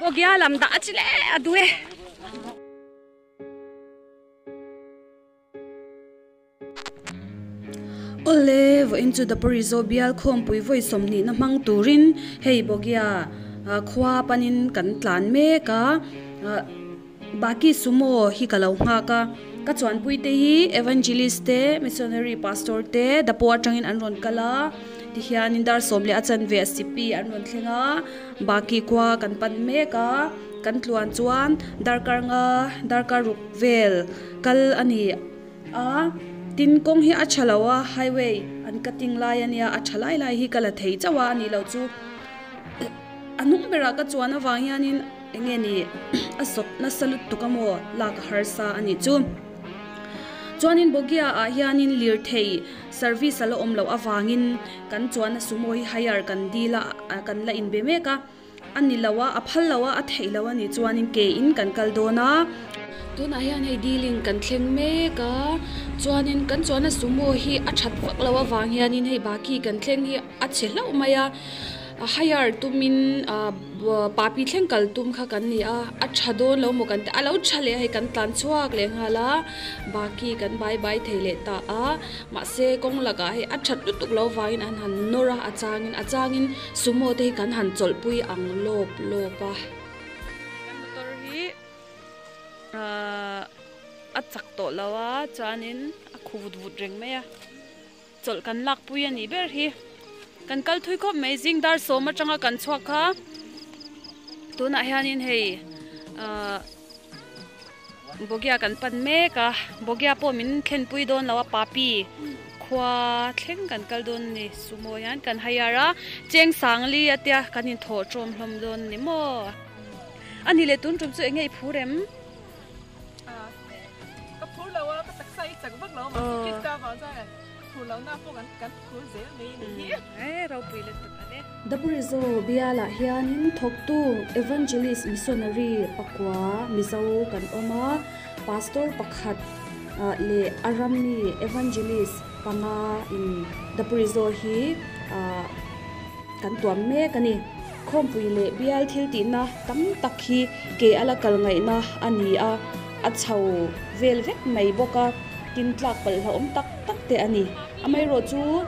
Bogia lam dah a chi le a duh e. Awle, vawiin chu Daporizo bial khawmpui vawi sawmhnihna hmang turin hei Bogia khua panin kan tlan mek a, Baki Sumo hi ka lo nghak a, ka chuanpui te hi Evangelist te, Missionary Pastor te Dapo atangin an rawn kal a, tihianin dar sawm leh a chanve a sipi an rawn thleng a, Baki khua kan pan mek a, kan tluan chuan darkar nga darkar ruk vel kal a ni a, tin kawng hi a tha lo a, highway an cutting lai a nia, a tha lai lai hi ka la thei chauh a, a nih loh chu a hnung berah ka chuan avang hianin eng nge ni a sawt nasa lutuk a maw lak a harsa a nih chu. Chuanin Bogia ah hianin lirthei service a la awm loh avangin kan chuan a sumo hi hire kan dil a, kan la inbe mek a. A ni lo a, a phal lo a, a theih lo a nih chuanin ke in kan kal dawn a. Tunah hian hei dealing kan thleng mek a, chuanin kan chuanna sumo hi a that vak lo avang hianin hei baki kan thleng hi a chhe hlauh mai a, a hire tumin ah papi thleng kal tum kha kan ni a, a tha dawn lo maw kan ti a, a lo tha leh a hei kan tlan chhuak leh nghal a, baki kan bai bai thei leh ta a, mahse kawng lakah hei a that lutuk lo vangin an han nawr a, a changin a changin. Sumo te hi kan han chawlhpui ang lawp lawp a. Kan motor hi ahh a chak tawh lo a chuanin a khu vut vut reng mai a chawlh kan lakpui a nih ber hi kan kal thui khawp mai zing dar sawm atanga kan chhuak kha tunah hianin hei ahh Bogia kan pan mek a, Bogia pawh min thlenpui dawn lo a, Papi khua thleng kan kal dawn a ni, sumo hian kan hire a, cheng sangli a tia kan inthawh tawm hlawm dawn a ni maw? A ni leh tun tum chu eng nge i phur em? Ka phur lo a, ka taksa i chak vak lo a, mahse Krista vang chuan phur lo na pawh kan phur zel mai a ni hi. E ropui lutuk a le. Daporizo bialah hianin thawktu Evangelist Missionary pakua Mizo kan awm a, Pastor pakhat leh a rammi Evangelist panga in Daporizo hi kan tuam mek a ni. Khawmpui leh bial thil tihna tam tak hi ke a la kal ngaihna a ni a, a chho vel vek mai bawk a, tin tlak palh hlauhawm tak tak te a ni. Amaherawhchu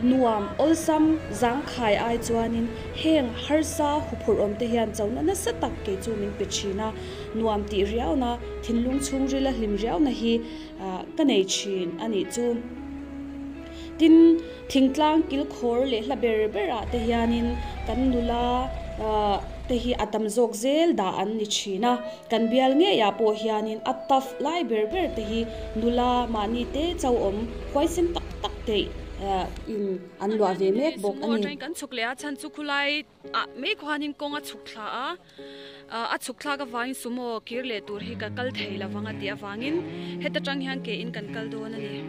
Nuam, awlsam, zangkhai ai chuanin heng harsa huphurh awm te hian chona nasa tak kei chu min pe thin a, nuam tih riauna, thinlung chhungrila hlim riauna hi ka nei thin a nih chu. Tin, thingtlang kilkhawr leh hla ber berah te hianin kan nula te hi a tam zawk zel dah an ni thin a, kan bial ngeiah pawh hianin a tough lai ber ber te hi nula mahni te chauh awm huaisen tak tak theih in an luah ve mek bawk a ni. Kan chhuk leh a chhan chu khulai ah mai khuanin kawng a chhuk thla a, a chhuk thlak avangin sumo kir leh tur hi ka kal thei lo vang a tih avangin heta tang hian ke in kan kal dawn a ni.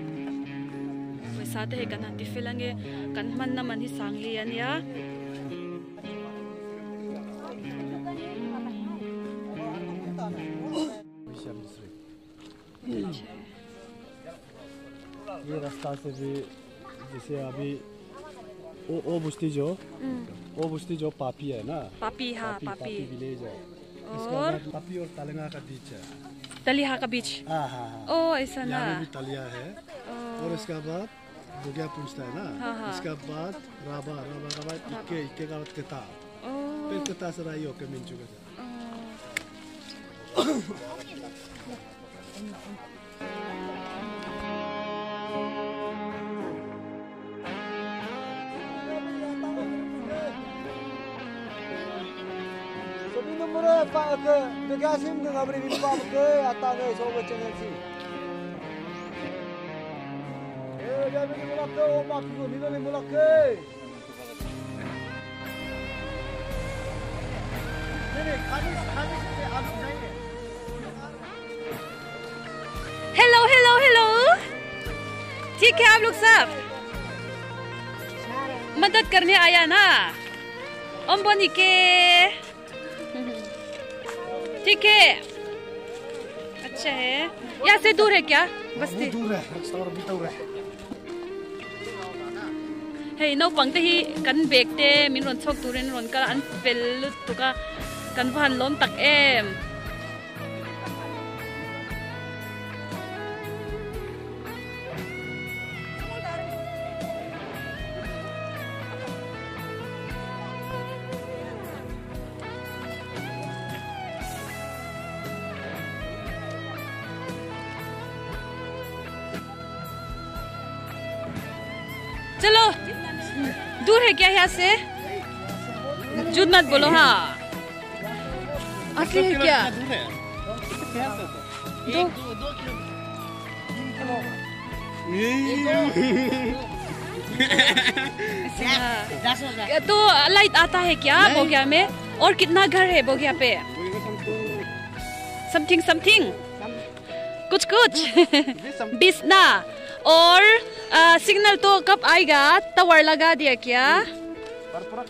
Pawisa te hei kan han ti fel ange, kan hmanna man hi sangli a nia. ये रास्ता से भी जैसे अभी वो वो बस्ती जो वो बस्ती जो पापी है ना पापी हाँ पापी, पापी विलेज है इसका और पापी और तलंगा का बीच है तलिहा का बीच हाँ हाँ हाँ ओ ऐसा ना यहाँ में भी तलिया है और इसका बाद बुगिया पूछता है ना हाँ, हाँ। इसका बाद राबा राबा का बाद इक्के इक्के का बाद कता ओ फिर कता से राई होके मिल चुका था Hello hello hello ठीक है आप लोग सब मदद करने आया ना अम्बनी के ठीक है अच्छा है यहाँ से दूर है क्या बस्ती दूर है दूर है। Hei naupang te hi kan bag te min rawn chhawk turin an rawn kal a, an fel lutuk a, kan va han lawm tak em. चलो दूर है क्या यहाँ से झूठ मत बोलो हाँ असली है क्या दो तो लाइट आता है क्या बोगिया में और कितना घर है बोगिया पे समथिंग समथिंग कुछ कुछ 20 ना और सिग्नल तो कब आएगा टावर लगा दिया क्या पर पूरा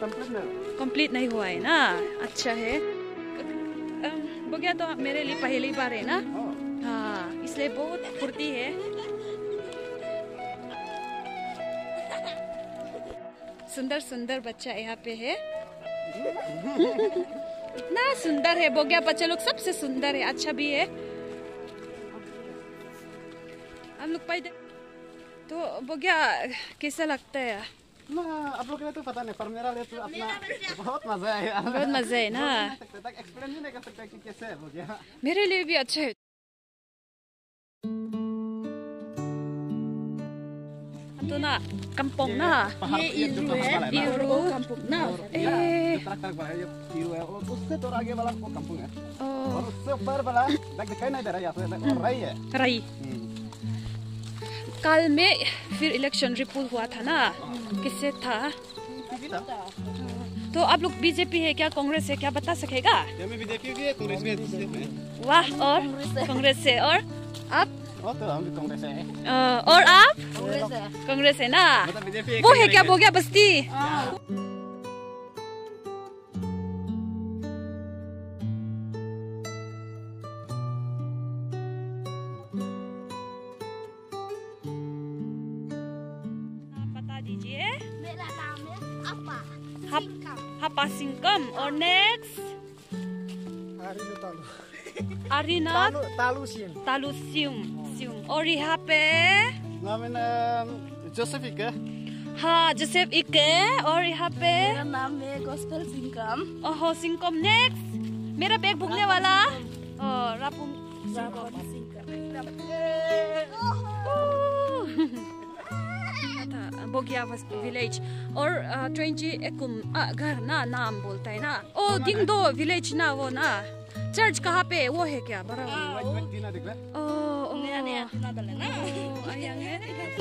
कंप्लीट नहीं हुआ है ना अच्छा है बोगिया तो मेरे लिए पहली बार है ना हाँ इसलिए बहुत फुर्ती है सुंदर सुंदर बच्चा यहाँ पे है इतना सुंदर है बोगिया बच्चा लोग सबसे सुंदर है अच्छा भी है हम लोग पैदल तो बोगिया कैसा लगता है ना आप लोग के लिए तो पता नहीं पर मेरा लिए तो अपना बहुत मजा आया बहुत मजा है ना एक्सप्लेन भी नहीं कर सकता कि कैसे है बोगिया मेरे लिए भी अच्छा है तो ना कंपोंग ना ये इरू है इरू कंपोंग ना ए ट्रक वाला ये इरू है और उससे तो आगे वाला वो कंपोंग है और उससे ऊपर वाला दिखाई नहीं दे रहा है यहाँ से रई है रई कल में फिर इलेक्शन रिपोर्ट हुआ था ना किससे था तो आप लोग बीजेपी है क्या कांग्रेस है क्या बता सकेगा बीजेपी भी है कांग्रेस भी है वाह और कांग्रेस से और आप वो तो हम भी कांग्रेस है और आप कांग्रेस है ना वो है क्या बोगिया बस्ती बता दीजिए मेरा नाम है अपा हपा सिंकम और नेक्स्ट आरिना तालु सिम तालु सिम सिम और यहाँ पे नाम है जोसेफ इके हाँ जोसेफ इके और यहाँ पे मेरा नाम है गोस्पेल सिंकम ओहो सिंकम नेक्स्ट मेरा बैग भुगने वाला और रापुम सिंकम बोगिया विलेज और ट्रेंची एकुम घर ना नाम बोलता है ना ओ डिंगदो विलेज ना वो ना चर्च कहाँ पे वो है क्या बराबर ओ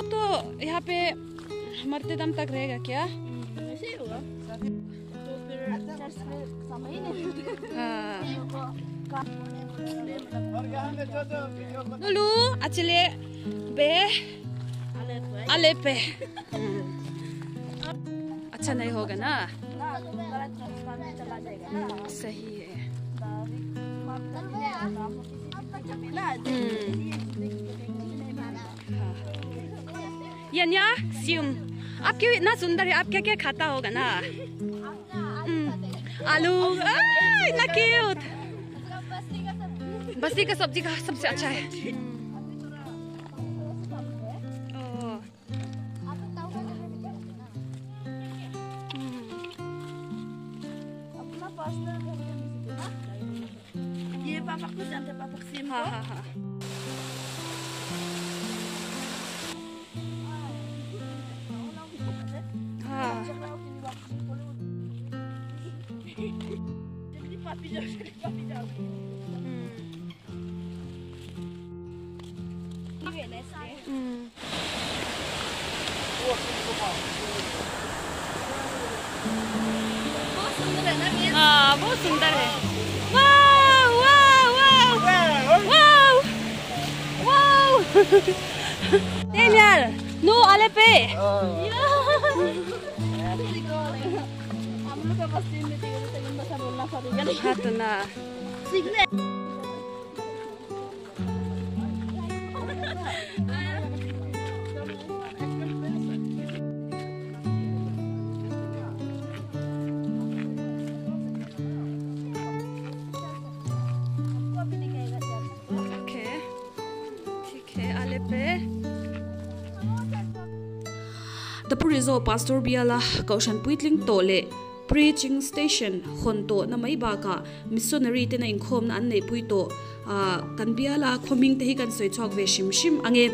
तो यहाँ पे मरते दम तक रहेगा क्या तो फिर चर्च में समय ही नहीं हाँ और यहाँ पे जो जो लुलु अचले बे अले पे अच्छा नहीं होगा ना सही है या सिम आप क्यों इतना सुंदर है आप क्या क्या खाता होगा ना आलू इतना क्यूट बस्ती का सब्जी का सबसे अच्छा है ये पापा को जानते पापा सिम हाँ हाँ हाँ हाँ हाँ बहुत सुंदर है वाह वाह वाह वाह वाह यार नो आले पे हाँ तो ना Daporizo Pastor biala kohhran puitling tawh leh Preaching Station hawn tawhna mai bakah Missionary tena inkhawmna an neihpui tawh kan biala khaw hming te hi kan sawi chhuak ve hrim hrim ang e.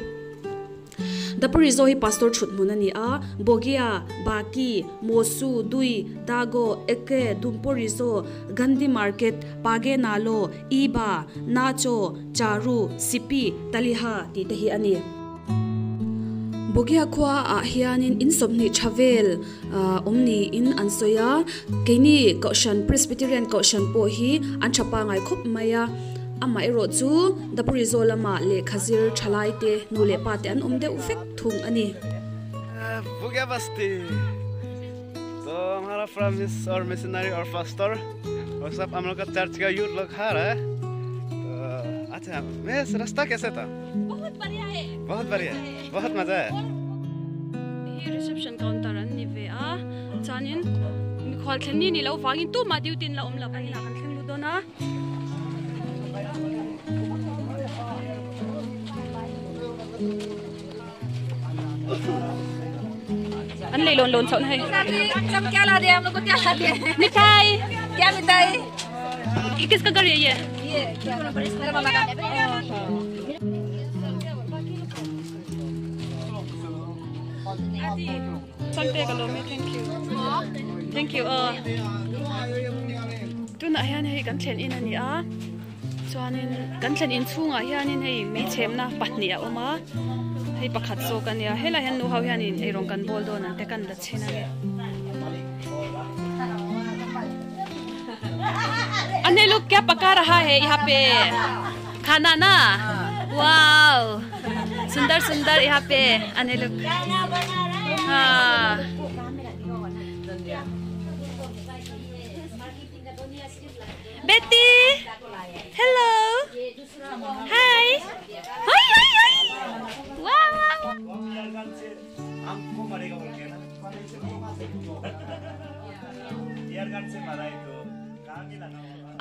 Daporizo hi Pastor thut hmun a ni a, Bogia, Baki, Mosu, Dui, Dago, Eke, Dumporizo, Gandhi Market, Page Nalo, Iba, Nacho, Charu, Sipi, Taliha tih te hi a ni. Bogia khua ah hianin in sawmhnih tha vel awm niin an sawi a, keini Kohhran Presbyterian Kohhran pawh hi an tha pangai khawp mai a, amaherawh chu Dapurizaw lamah lehkha zir thalai te nu leh pa te an awm deuh vek thung a ni. Bogia Basti तो हमारा promise और missionary और pastor और सब हम लोग का चर्च का यूथ लोग आ रहा है। तो अच्छा मैं रास्ता कैसे था? बहुत बढ़िया है, बहुत बढ़िया, बहुत मजा है। Hi reception counter an ni ve a, chuanin mikhual thlen ni ni lo vangin tu mah duty in la awm lo ani kan thleng lut dawn a. An lei lawn lawn chhoh na hei. Sab kya la diya hum log ko kya la diya? Mithai. Kya mithai? Kiska ghar hai ye? Ye mera mama ka. Sangte ka lo me, thank you. Thank you. Tunah hian hei kan thlen in ani a, chuanin kan thlen in chhungah hianin hei meichhemna pahnih a awm a, hei pakhat zawk a nia, helai hian nu ho hianin eirawng kan bawl dawn ang te kan la chhin ange. Ane log kya paka raha hai yaha pe khana na wow sundar sundar yaha pe ane log ha Betty hello hi hi hi hi wow wow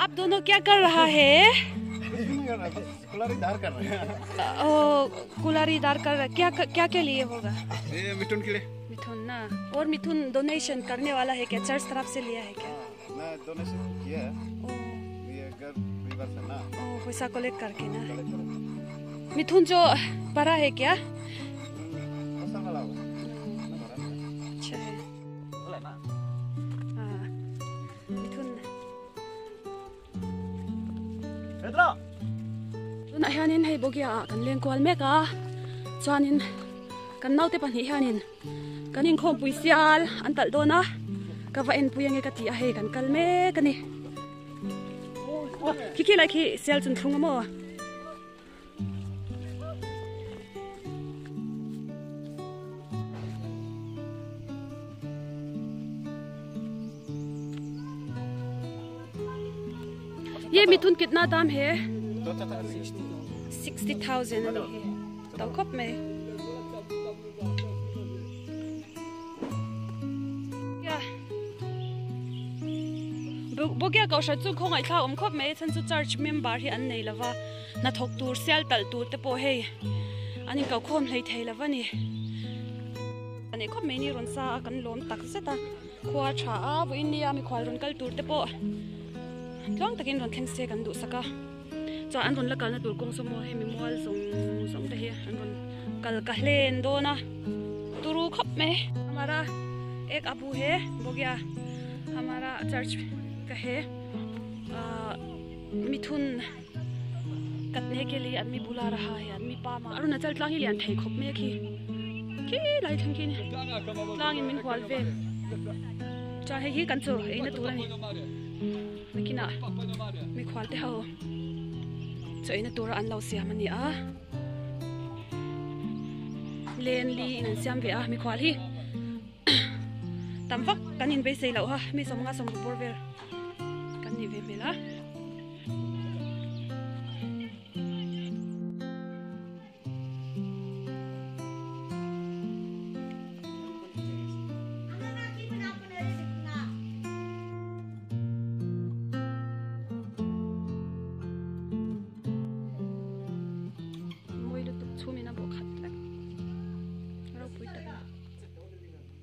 आप दोनों क्या कर रहा है? कुलारी दार कर रहे हैं। ओ कुलारी दार कर रहा, क्या क्या के लिए होगा? ये मिथुन के लिए। मिथुन ना, और मिथुन डोनेशन करने वाला है क्या? चर्च तरफ से लिया है क्या? ना डोनेशन किया है। ओ ये घर परिवार से ना। ओ पैसा कलेक्ट करके ना। मिथुन जो भरा है क्या? पैसा वाला होगा। अच्छा है। हाँ मिथुन। Tunah hianin hei bogia ah kan leng kual mek a, chuanin kan naute pahnih hianin kan inkhawmpui sial an talh dawn a, ka va enpui ange ka ti a hei kan kal mek a ni. Khi khi lai khi sial chun thlung a maw? Ye mithun kitna dam hai? 60,000 ani hi. Tau khop mai. Kya? Bogia kausha chu khongai thla om khop mai chan chu church member hi an nei lova na thok tur sial tal tur te pawh hei an in kau khawm hlei thei lova ni. Ani khop mai ni rawn sa a kan lawm tak zet a khua tha a vawiin nia mikhual rawn kal tur te pawh tluang takin rawn thleng se kan duh sak a. Chuan an rawn la kalna tur kawng saw maw hei mi mual zawng zawng te hi an rawn kal ka hlen dawn a turu khawp mai. Hamara ek abu he bogia hamara church ka he mithun katne ke liye admi bula raha hai admi pa ma Arunachal tlang hi lian thei khawp mai a khi khi lai thleng khi ni tlangin min hual vel chuan hei hi kan chu eina tur a ni nakinah mikhual te ho chu eina tura an lo siam a ni a len li in an siam ve a mikhual hi tam vak kan in beisei loh a mi sawmnga sawmruk bawr vel kan ni ve hmel a. Mawi lutuk chhumin a bawh khat vek ropui tak a ni.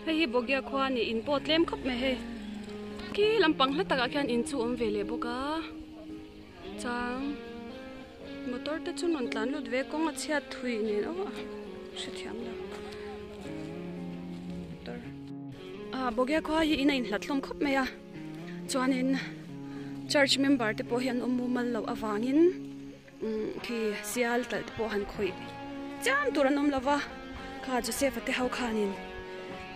Hei hi Bogia khua a ni in pawh tlem khawp mai hei. Khi lampang hla takah khian in chu awm ve leh bawk a chang motor te chu rawn tlan lut ve kawng a chhiat thui nen aw a hrethiam lo motor ah Bogia khua hi in a inhlat hlawm khawp mai a chuanin church member te pawh hi an awm mumal loh avangin. Khi sial talh te pawh han khawih chiam tur an awm lo va, kha Joseph-a te ho khanin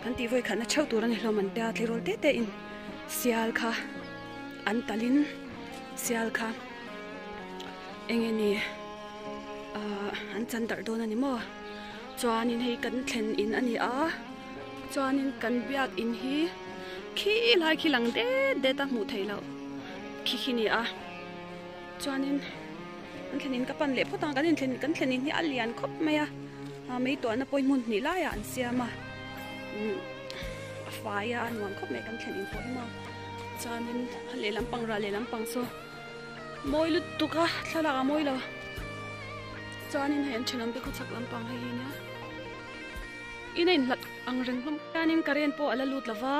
kan tih vawi khatna theuh tur a ni hlawm an tia tleirawl te te in sial kha an talhin sial kha eng nge ni ahh an chan darh dawn a ni maw chuanin hei kan thlen in a ni a chuanin kan biak in hi khi lai khi lang det det a hmuh theih loh khi khi ni a. Chuanin an thlen in ka pan leh phawt ang, kan inthlen kan thlen in hi a lian khawp mai a, ah mei tuahna pawh hi hmun hnih laiah an siam a, umm a fai a a nuam khawp mai kan thlen in pawh hi maw chuanin a lehlam pang ral lehlam pang chu mawi lutuk a thlalak a mawi lo chuanin hei an thenawm te khawchhak lampang hei hi nia in a inhlat ang reng hlawm chuanin current pawh a la lut lo va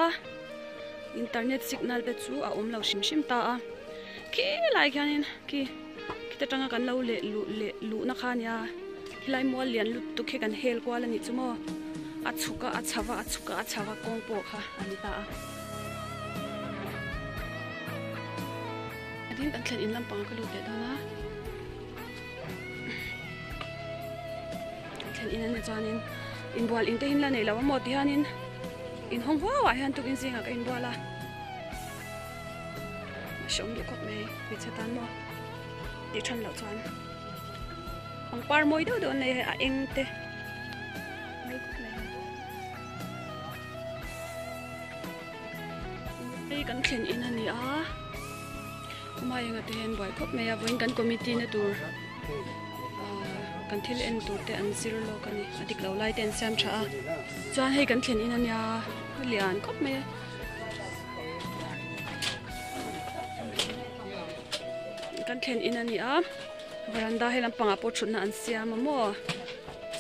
internet signal te chu a awm lo hrim hrim ta a. Khi lai khianin khi khita tanga kan lo leh luh leh luhna kha ania helai mual lian lutuk hi kan hel kual a nih chu maw a chhuk a a chho a a chhuk a a chho a kawng pawh kha a ni ta a. Tin kan thlen in lampang ka lut leh dawn a thlen in a ni chuanin inbual in te hi an la neih loh a maw ti hianin inhawng huau ah hian tukin zingah ka inbual a. Hreawm duh khawp mai hmeichhe tan maw tih than loh chuan pangpar mawi deuh deuh an nei a hei a eng te mawi khawp mai hei kan thlen in a ni a khumai enga te hian buai khawp mai a vawiin kan committee na tur kan thil en tur te an zir lawk a ni a dik lo lai te an siam tha a chuan hei kan thlen in a nia lian khawp mai a. Kan thlen in a ni a veranda he lampangah pawh thutna an siam a maw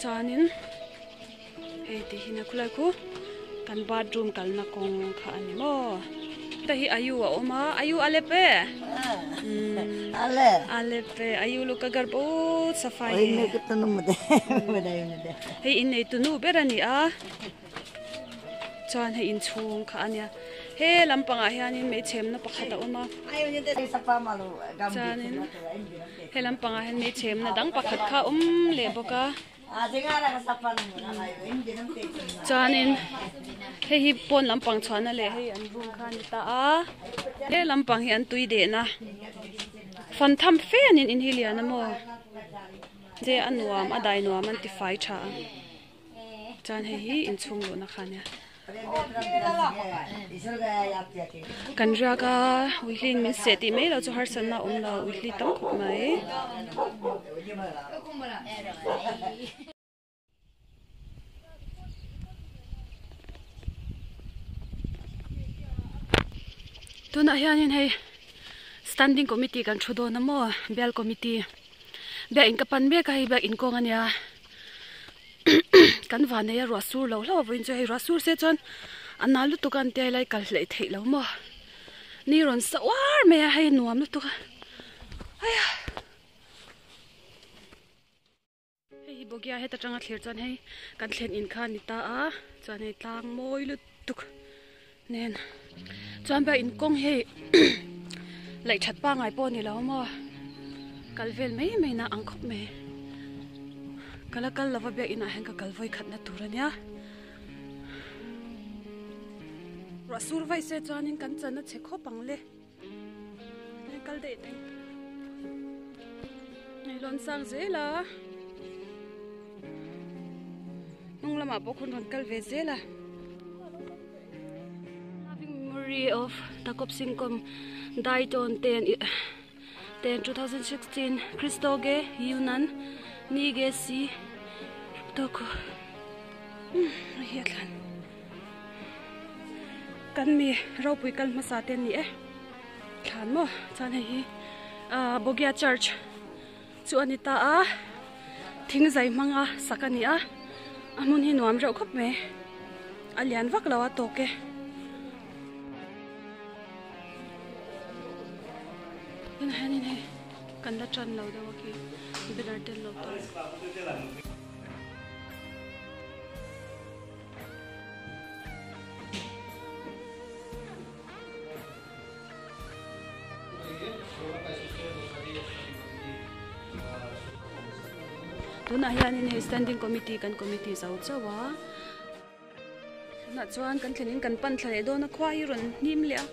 chuanin hei tih hi na khulai khu kan bathroom kalna kawng kha a ni maw heta hi ayu a awm a ayu a lep e a lep e ayu lu ka ghar bahut safai hai hei innei tunu ber a ni a. Chuan hei inchhung kha a nia he lampangah hianin meichhemna pakhat a awm a chuanin he lampangah hian meichhemna dang pakhat kha a awm leh bawk a chuanin hei hi pawn lampang chhuahna leh hei an room kha a ni ta a he lampang hi an tui dehna fan tham fe a ni in hi lian a maw che a nuam a dai nuam an ti fai tha a. Chuan hei hi inchhung luhna kha ania. Kan riak a uihliin min seh tih mai lo chu harsatna a awm lo uihli tam khawp mai. Tunah hianin hei standing committee kan thu dawn a maw bial committee biakin ka pan mek a hei biakin kawng ania. Kan van nei a ruah sur lo hlauh a vawiin chu hei ruah sur se chuan a nal lutuk a an tia helai kal hleih theih lo maw ni rawn sa uar mai a hei nuam lutuk a aiah hei hi Bogia heta tanga thlir chuan hei kan thlen in kha a ni ta a chuan hei tlang mawi lutuk nen chuan bia in kawng hei laih that pangai pawh a ni lo maw kal vel mai mai na ang khawp mai ka la kal lova biak inah hian ka kal vawi khat na tur a nia ruah sur vaih se chuanin kan chan a chhe khawp ang le kal daih daih hei lawn sang zel a hnung lamah pawh khawn rawn kal ve zel a. Loving memory of Takop Singkom died on 10 10 2016 Kristo ge Yunan ni ge si toko hi a thlan kan mi ropui kal hmasa te an ni e thlan maw chuan hei hi Bogia church chu a ni ta a thing zai hmanga sak a ni a a hmun hi nuam reuh khawp mai. A lian vak lo a tawk e. Tunah hianin hei kan la tan lo deuh a khi banner te an lo tar. Tunah hianin hei standing committee kan committee zo chauh a tunah chuan kan thlen in kan pan thla leh dawn a khua hi rawn hnim leh a.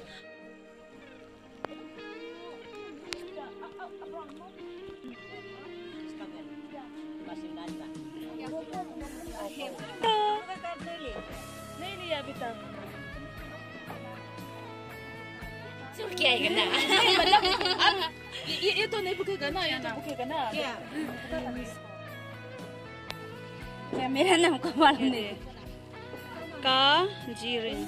Ka jirin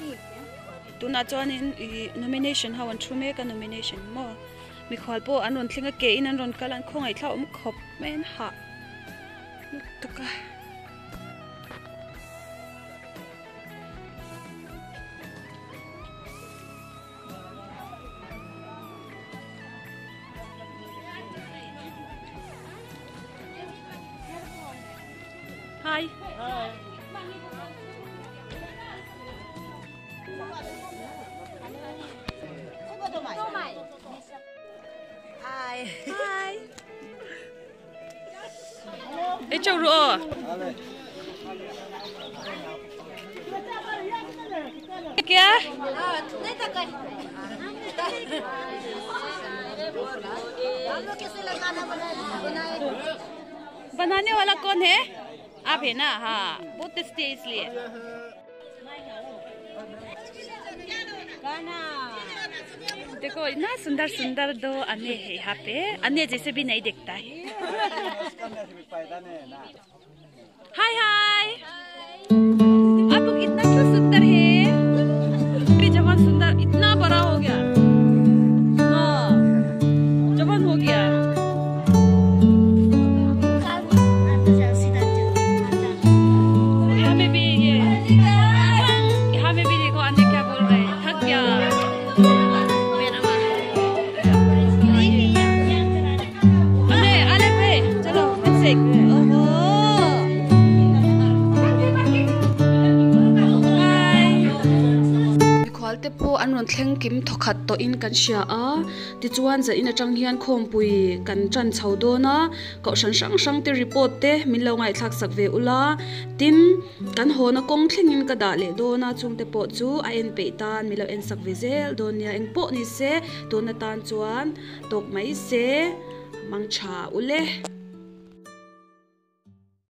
tunah chuanin ih nomination ho an thu mek a nomination maw mikhual pawh an rawn thleng a ke in an rawn kal a an khawngaih thlauh awm khawp mai an hah lutuk a. Hi. Hi. Hi. Hi. Ei chau ru aw. Kya? बनाने वाला कौन है आप है ना हाँ बहुत टेस्टी है इसलिए देखो इतना सुंदर सुंदर दो अन्य है यहाँ पे अन्य जैसे भी नहीं दिखता है हाय हाय आप लोग इतना क्यों सुंदर है जवान सुंदर इतना बड़ा हो गया हाँ जवान हो गया यहाँ में भी ये यहाँ में भी देखो अन्य क्या बोल रहे हैं थक गया अरे अरे भाई चलो ओहो mikhual te pawh an rawn thleng kim thawkhat tawhin kan hria a tichuan zah in atang hian khawmpui kan tan chho dawn a kohhran hrang hrang te report te min lo ngaihthlak sak ve ula tin kan hawna kawng thlengin ka dah leh dawn a chungte pawh chu a en peih tan min lo en sak ve zel dawn nia eng pawh ni se tun atan chuan tawk mai se mang tha ule.